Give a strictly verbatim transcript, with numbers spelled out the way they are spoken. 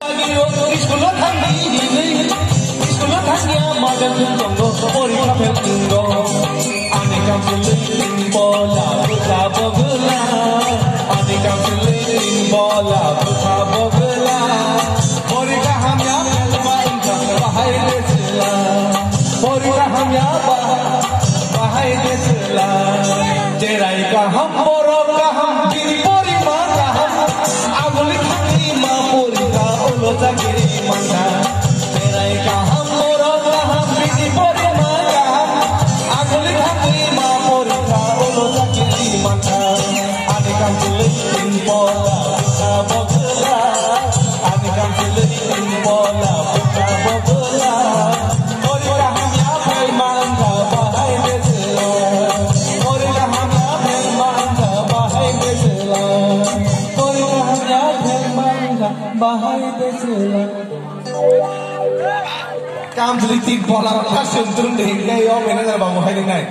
School-o thangni hinwi, school-o thangya madan thung tongo, porikha phel tongo. Ani kamchwlwi bola bwkha bogwla, ani kamchwlwi bola bwkha bogwla. Porikha hamya phel ma wngkha bahai de chwla, porikha hamya ba, bahai de chwla. Cherai kaham, borok kaham, bini porima kaham. Aguli thangwi ma porikha ulo chakiri mankha. Cherai kaham, borok kaham, bini porima kaham. Aguli thangwi ma porikha ulo chakiri mankha. Ani kamchwlwi tin bola bwkha bogwla. Ani kamchwlwi tin bola bwkha bogwla. Porikha hamya phel mankha bahai de chwla. Porikha hamya phel mankha bahai de chwla. Porikha hamya phel mankha bahai de chwla. Kamchwlwi tin bola rok ta sum trum de hinke yo manager babu hai de nai.